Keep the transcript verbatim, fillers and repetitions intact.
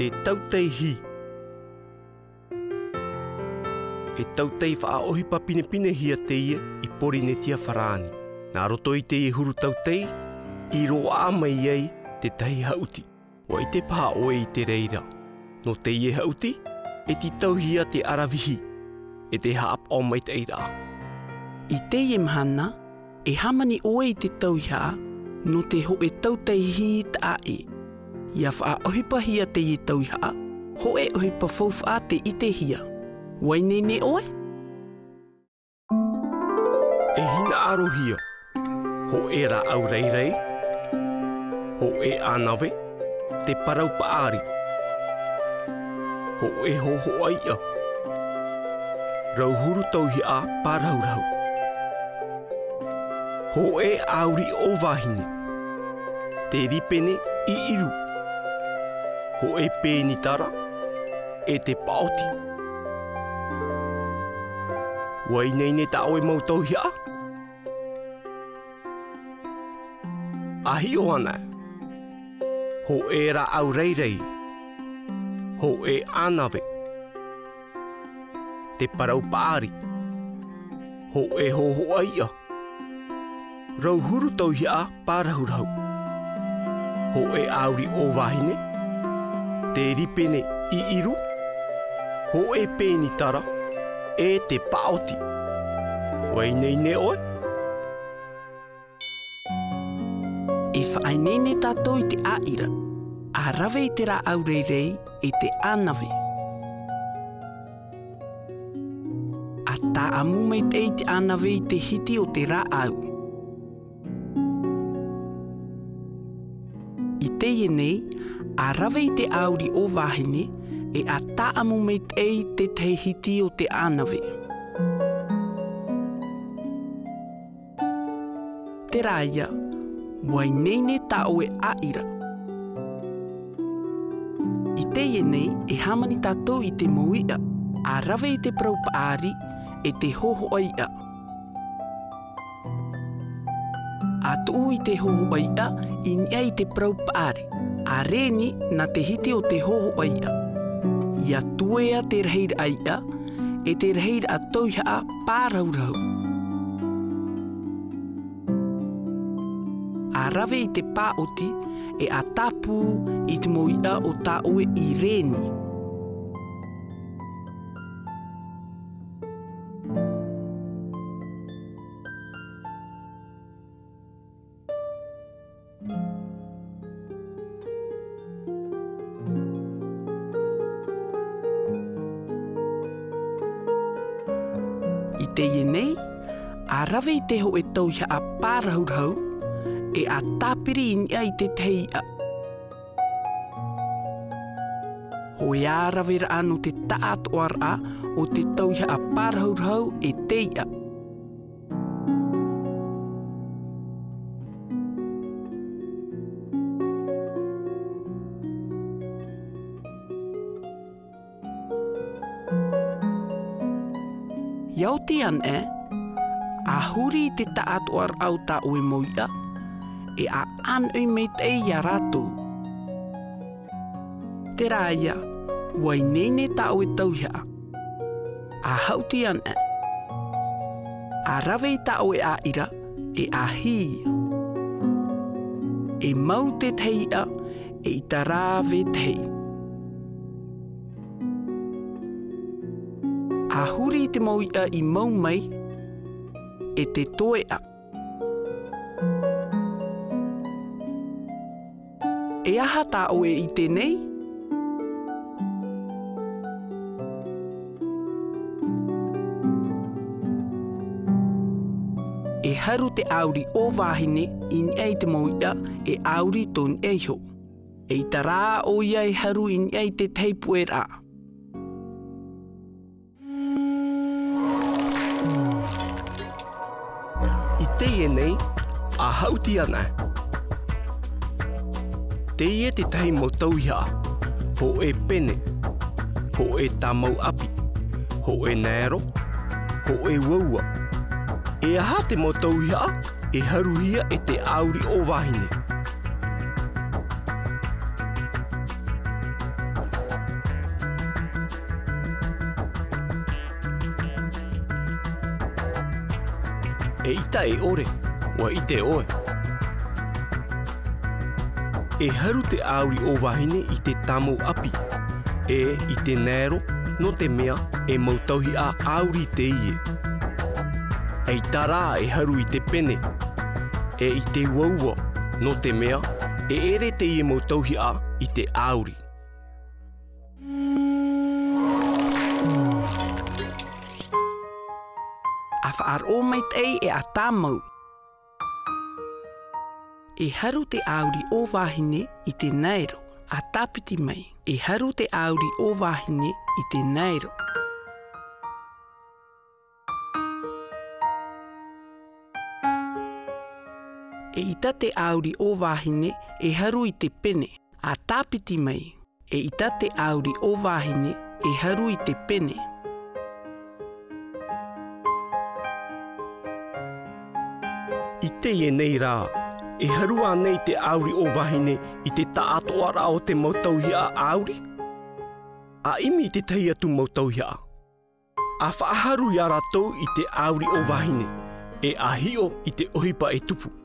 E tautai hī. E tautai faʻaʻohipa pinepinehia teie i Porinetia farāni. Nā roto i teie huru tautai, i roaʻa mai ai te tahi haʻuti. ʻUa ʻite paha ʻoe i te reira. Nō teie haʻuti, e tītauhia te ʻaravihi, e te haʻapaʻo maitaʻi ra. I teie mahana, e hāmani ʻoe i te tauihaʻa nō te hōʻē tautai hī taʻa ʻē. ʻIa faʻaʻohipahia teie tauihaʻa, hōʻē ʻohipa faufaʻa tē ʻitehia. ʻUa ineine ʻoe? E hinaʻarohia. Hōʻē rāʻau rairai. Hōʻē ʻānave. Te parau paʻari. Hōʻē hōhoʻa iʻa. Rau huru tauihaʻa pārahurahu. Hōʻē ʻāuri ʻōvāhine. Te rīpene ʻiʻiru. Hōʻē pēnitara. E te paʻoti. ʻUa ineine tā ʻoe mau tauihaʻa? ʻA hiʻo ana. Hōʻē rāʻau rairai. Hōʻē ʻānave. Te parau paʻari. Hōʻē hōhoʻa iʻa. Rau huru tauihaʻa pārahurahu. Hōʻē ʻāuri ʻōvāhine. Te rīpene ʻiʻiru. Hōʻē pēnitara. E te paʻoti. ʻUa ineine ʻoe? E faʻaineine tātou i te ʻāʻira. ʻA rave i te rāʻau rairai e te ʻānave. ʻA tāʻamu maitaʻi te ʻānave i te hiti o te rāʻau. I teie nei, ʻa rave i te ʻāuri ʻōvāhine, e ʻa tāʻamu maitaʻi te tahi hiti o te ʻānave. Terā ia, ʻua ineine tā ʻoe ʻāʻira. I teie nei, e hāmani tātou i te mau iʻa, ʻa rave i te parau paʻari, e te hōhoʻa iʻa. ʻA tuʻu i te hōhoʻa iʻa, i niʻa i te parau paʻari. ʻA rēni nā te hiti o te hōhoʻa iʻa. ʻIa tuea te rahiraʻa iʻa, e te rahiraʻa tauihaʻa pārahurahu. ʻA rave i te paʻoti, e ʻa tāpū i te mau iʻa o tā ʻoe i rēni. I teie nei, ʻa rave i te hōʻē tauihaʻa pārahurahu, e ʻa tāpiri i niʻa i te tahi iʻa. Hōʻē ʻa rave ra nō te taʻatoʻaraʻa o te tauihaʻa pārahurahu e te iʻa. ʻIa oti ana, ʻa huri i te taʻatoʻaraʻa o tā ʻoe mau iʻa, e ʻa ʻānoʻi maitaʻi ia rātou. Terā ia, ʻua ineine tā ʻoe tauihaʻa. ʻA haʻuti ana. ʻA rave i tā ʻoe ʻāʻira, e ʻa hī. E mau te tahi iʻa, eʻita rā vetahi. ʻA huri i te mau iʻa i mau mai, e te toeʻa. E aha tā ʻoe e ʻite nei? E haru te ʻāuri ʻōvāhine i niʻa i te mau iʻa, e ʻāuri tō niʻa iho. Eʻita rā ʻoia e haru i niʻa i te tahi puʻeraʻa. I teie nei, ʻa haʻuti ana. Teie te tahi mau tauihaʻa, hōʻē pene, hōʻē tāmau ʻapi, hōʻē naero, hōʻē uaua. E aha te mau tauihaʻa e haruhia e te ʻāuri ʻōvāhine? ʻEita e ʻore, ʻua ʻite ʻoe. E haru te ʻāuri ʻōvāhine i te tāmau ʻapi, ʻe i te naero, nō te mea e mau tauihaʻa ʻāuri teie. ʻEita rā e haru i te pene, ʻe i te uaua, nō te mea e ʻere teie mau tauihaʻa i te ʻāuri. ʻA faʻaroʻo maitaʻi ʻe ʻa tāmau. E haru te ʻāuri ʻōvāhine i te naero, ʻa tāpiti mai. E haru te ʻāuri ʻōvāhine i te naero. ʻEita te ʻāuri ʻōvāhine e haru i te pene, ʻa tāpiti mai. ʻEita te ʻāuri ʻōvāhine e haru i te pene. I teie nei rā, e haru ānei te ʻāuri ʻōvāhine i te taʻatoʻaraʻa o te mau tauihaʻa ʻāuri? ʻA ʻimi i te tahi atu mau tauihaʻa. ʻA faʻaharu ia rātou i te ʻāuri ʻōvāhine, ʻe ʻa hiʻo i te ʻohipa e tupu.